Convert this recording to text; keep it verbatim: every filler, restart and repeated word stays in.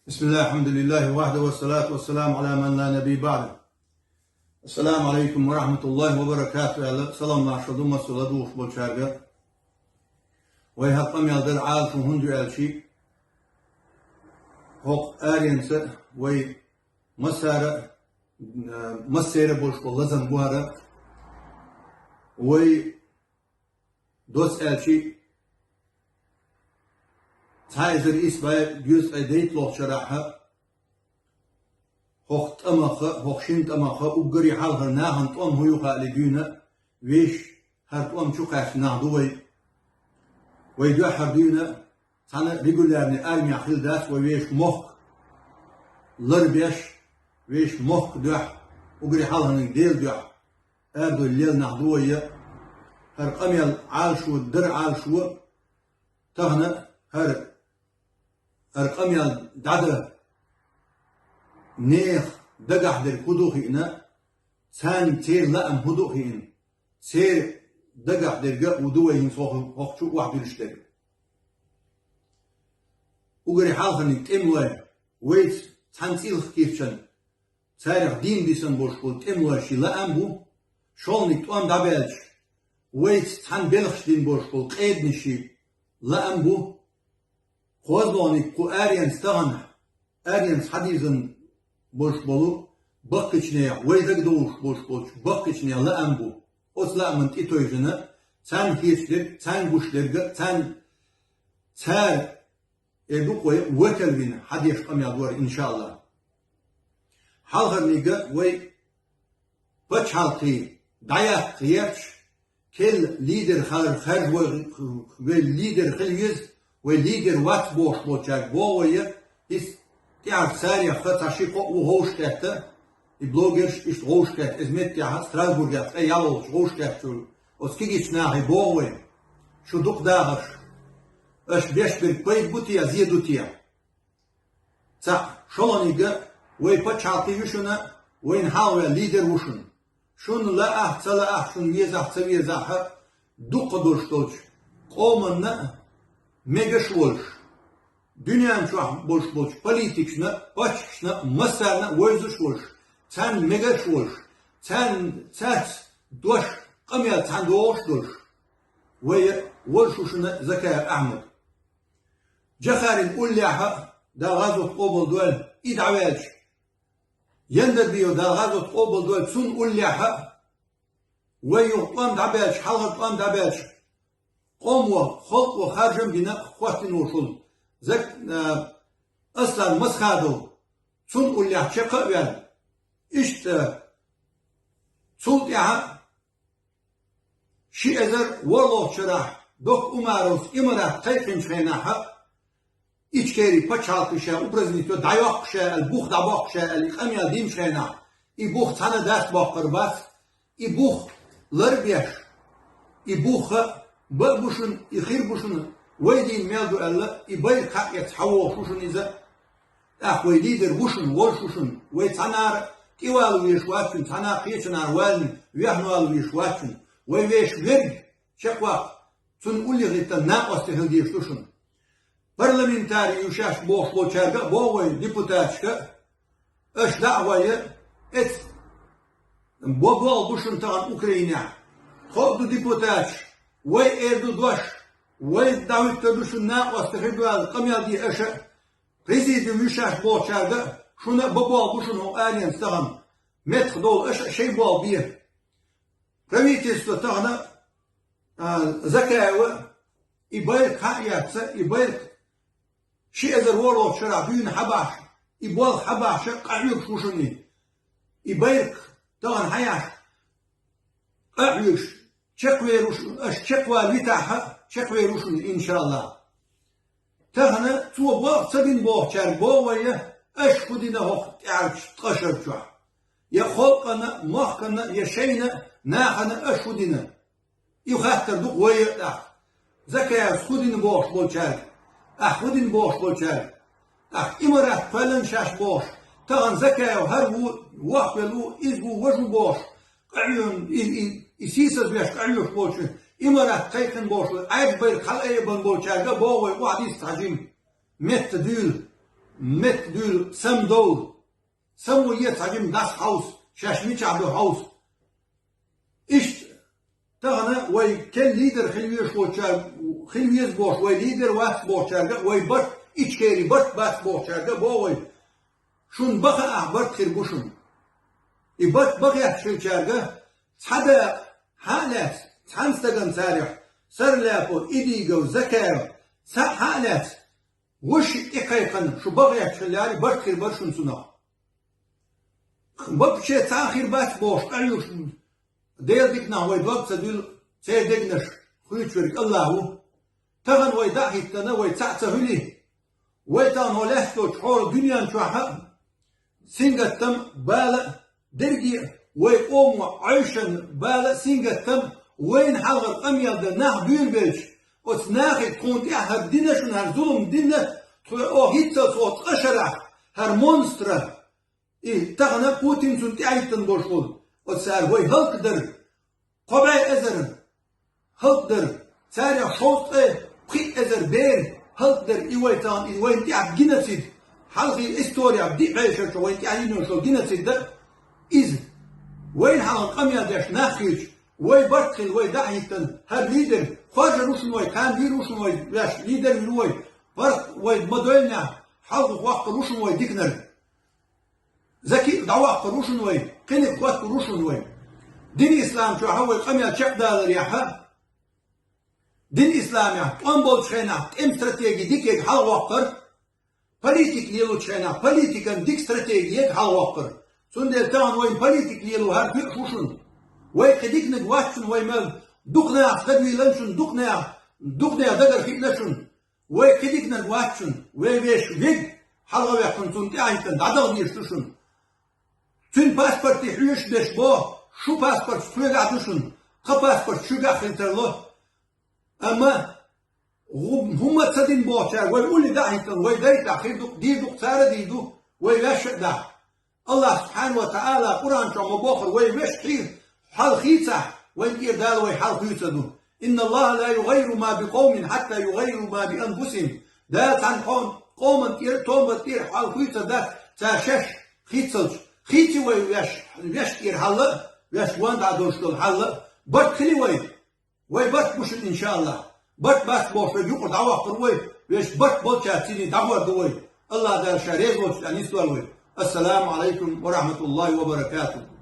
بسم الله، الحمد لله وحده، والصلاة والسلام على من لا نبي بعده. السلام عليكم ورحمة الله وبركاته. Аьлла, салам-маршал ду массайолча ладувгӀаш болчарга. Вай хӀара къамаьл дар Ӏалашо хӀунда ю аьлча, хӀокху аренца вай массара, э, массеран болуш болу лазам бу хӀара. Вай доцца аьлча, цхьа эзар исс бӀе дезткъе дейтталгӀачу шарахь хӀокху тӀамах, хӀокху шина тӀамах уггаре хьалхара нахана тӀом хӀун ю хаале дуьйна, вешан хӀара тӀом чу кхаьчна нах ду вай. Вай дуьххьара дуьйна цхьана регулярный армехь хилла дац вай вешан мохк ларбеш, вешан мохк дуьхьа, уггаре хьалхарниг Делан дуьхьа арадовла лелла нах ду вай. ХӀара къамел Ӏалашо, дар Ӏалашо, тахана хӀара, хӀара къамел дӀадан нехан дагахь дерг хӀун ду хиъна, царна церан лаам хӀун ду хиъна, церан дагахь дерг а ду вай хӀинца хӀокху, хӀокху чу охьадуьллуш дерг. Уггаре хьалхарниг тӀемалой, вайца цхьана цӀилхачу кийчана, царах дийна дисина болуш болу тӀемалойн ши лаам бу, шолгӀаниг тӀом дӀабаьлча, вайца цхьана белхаш дина болуш болу къеданийн ши лаам бу, кхозлагӀниг кху аренца тахана, аренца хьадийзина болуш болу баккхийчу нехан, вай дагадовлуш болуш болчу баккхийчу нехан лаам бу. Оцу лаамна тӀетевжина, царна хеташ дерг, царна гуш дерг а, царна, цара, э, дукха вай векал вина, хьадеш къамел дора, иншааллахӀ. Хьалхарниг а вай пачхьалкхе дӀаяккха гӀерташ, керла лидер хар-, харжа вай, вай лидер хила веза, вай лидер вац бохуш болчаьрга боху вай, иза тӀаьхьарчу царах цхьа ши-кхо ву вовшахкхетта, и блогерш иштта вовшахкхетта, иза меттехь Страсбургехь цкъа ял волчу вовшахкхеттачу оцу кегийчу нахе боху вай, шу дукха дахарш, аша беш берг пайда бу те, зе ду те? Цхьаъ, шолгӀаниг а, вай пачхьалкх ю шуна, вайна хьалхаваьлла лидер ву шуна. Шуна лаахь а, ца лаахь а, шуна везахь а, ца везахь а, дукха долуш долчу къоманна а мегаш а волуш, дуьнен чохь болуш болчу политикашна а, паччахьашна а, массарна а вевзаш а волуш, царна мегаш а волуш, царна, цаьрца дош, къамел цхьаьна догӀуш а долуш, вай волуш ву шуна Закаев Ахьмад. Джохаран уллехь а, Дала гӀазот къобалдойла, и дӀаваьлча, Яндарбиев, Дала гӀазот къобалдойла, цунна уллехь а, вай юха тӀом дӀабаьлча, хьалхара тӀом дӀабаьлча, къомо, халкъо харжам бина, хӀоттийна волуш волу Зак-, а, Аслан Масхадов, цунна уллехь чекх а ваьлла. Иштта цул тӀаьхьа ши эзар ворхӀалгӀачу шарахь Докка Умаровс Имарат кхайкхинчу хенахь а, Ичкери пачхьалкхе ша упразднить йо, дӀайоккху ша аьлла, бух дӀабоккху ша аьлла, и къамел динчу хенахь, и бух цхьана а дастабоккхур бац, и бух ларбеш, и бух а бан а бу шуна, и хир бу шуна, вай дийна мел ду аьлла, и байракх хьаэцна хьавогӀуш ву шуна иза. ТӀаккха вай лидер ву шуна, волуш ву шуна, вай цхьанара тӀевала везаш вац шуна, цхьанара кхечунара валийна, вехна вала везаш вац шуна. Вай вешан верг чекхваккха, цунна уллехь хӀиттан накъостий хила дезаш ду шуна. Парламентарий ю шаьш бохуш болчаьрга а боху вай, депутаташка а, аша дӀа а гӀой, эцу бо-, болх бу шуна тахана Украинехь. Кхоъ ду депутаташ, вай эр ду дош, вай дӀахӀуьттур ду шуна накъостий хир ду аьлла, къамел де аша а. Президиум ю шаьш бохучаьрга а, шуна а бо-, болх бу шуна хӀокху аренца тахана. Меттахдовла аша а шайн болх бе. Правительство тахана, а, Закаева и байракх хьа а эцна, и байракх ши эзар ворхӀалгӀачу шарахь дуьйна хьабахьаш, и болх хьабахьаш къахьоьгуш ву шуна и. И байракх тахана хьаеш, къахьоьгуш, чекхвер ву шуна, аша чекхвала витахь а, чекхвер ву шуна, иншааллахӀ. Тахана цо болх ца бина бохучаьрга боху вай, аша хӀун дина хӀокху тӀаьхьарчу ткъа шар чохь? Я халкъана а, махкана а, я шайна а, нахана а аша хӀун дина? И хаттар ду-кх вай а тӀаккха. Закаевс хӀун дина бохуш болчаьрга? Ахь хӀун дина бохуш болчаьрга? Ахь Имарат кхоьллина шаьш бохуш, тахана Закаев хӀара ву, воккхавелла ву, иза ву, важа ву бохуш, къахьоьгуш, и, и, и сийсазвеш къахьоьгуш болчу, Имарат кхайкхина бохуш, Ӏаьржа байракх хьалаайбан болчаьрга а боху вай, охьадисса хьажийна, метта дуьйла. Метта дуьйла самадовла. Само е цхьа жима дас хьовса, шаьш мичахь ду хьовса. Иштта тахана вай кел лидер хила везаш волчар-, хила веза бохуш, вай лидер вац бохучаьрга, вай барт, Ичкери барт бац бохучаьрга боху вай. Шуна баха ахь барт хир бу шуна. И барт бахетта хилчаьрга цхьа дакъа хьа а лаьцна, цхьана стагана царах, Сарляпов, Идигов, Закаев, цхьа а хьа а лаьцна, вуьшта тӀекхайкхина, шу бахетта хиларе барт хир бара шуна цунах. Баккъаче цхьа а хир бац бохуш, къахьоьгуш, Делан диканах вай дог ца дуьллу, церан дегнаш хуьйцуш верг АллахӀ ву. Тахана вай дӀа а хӀиттана, вай цхьаъ ца хуьлий? Вай тахана хӀокху лаьттачу хьолан дуьнен чохь а сингаттам, бала а, дерриге а вай къомо Ӏойшанна бала а, сингаттам а, вайна хьалхара къамел дан нах буьйлабелча, оцу нахе тхуна тӀехь хӀара дина шуна, хӀара зулам дина, тхо оха хӀинццалц оха ткъа шарахь, хӀара монстра, и тахана Путин цунна тӀаьхьахӀиттина болуш волу, оцара вай хӀаллакдара, кхо бӀе эзар хӀаллакдара, царах шовзткъе пхиъ эзар бер хӀаллакдара, и вай тахана, и вайна тӀехь геноцид, хьалхе история диъ бӀешерчу вайна тӀехь йина йолу геноцид дан иза. Вайна хьалха къамел деш нах хилча, вай барт хила, вай дӀа а хӀиттана, хӀара лидер, хоржур ву шуна вай, кандидат ву шуна вай, ваьш лидер вуьлу вай, барт вай ма-дойла нах, хьалха воккхур ву шуна вай диканиг. Закиев дӀавоккхур ву шуна вай, кхиниг хӀоттур ву шуна вай. Дин ислам чохь а вай къамел чекхдаларехь а, дин исламехь тӀом болчу хенахь тӀеман стратеги дика ега хьалхавоккхур, политика лелочу хенахь политикан дика стратеги ега хьалхавоккхур. Цундела тахана вайна политика лело хӀара тоьаш ву шуна. Вай кхин диканиг вац шуна, вай мел дукха нахаца дагавийлина шуна, дукха нехан, дукха нехан дагара хиъна шуна. Вай кхин диканиг вац шуна, вай вешан вега хьалхаваьккхина, цунна тӀаьхьахӀиттина дӀадаха дезаш ду шуна. Цуьнан паспорте хьоьжуш берш боху, шу паспорт соьгахь ду шуна, тхан паспорт шуьгахь хила тарло. Амма хӀу-, хӀумма ца дина бохучаьрга вай улле дӀа а хӀиттина, вай дайта хир ду, дийр ду, цара а дийр ду, вай ваьшша а дахь. АллахӀ субхьана ва таӀала Къуръан чохь ма бохура, вай вешан хьал хийцахь, вайна тӀера Дала вай хьал хуьйцур ду. Инна Аллаха ла югаййиру ма би къовмин хьатта югаййиру ма би анфусихим. Дала цхьана къом-, къоман тӀера, тобанна тӀера хьал хуьйцур дац, цара шаьш хийцалц. Хийци вай ваьш, вешан тӀера хьал а, ваьш ван дӀа долуш долу хьал а, барт хили вай. Вай барт бу шуна, иншааллахӀ. Барт бац бохуш верг юкъара дӀавоккхур вай, вешан барт болчаьрца цӀийне дӀагӀур ду вай. АллахӀ Дала Ша реза волчу тӀехь нисдойла вай. Ассаламу Ӏалайкум ва рахьматуллахӀи ва баракатухӀ.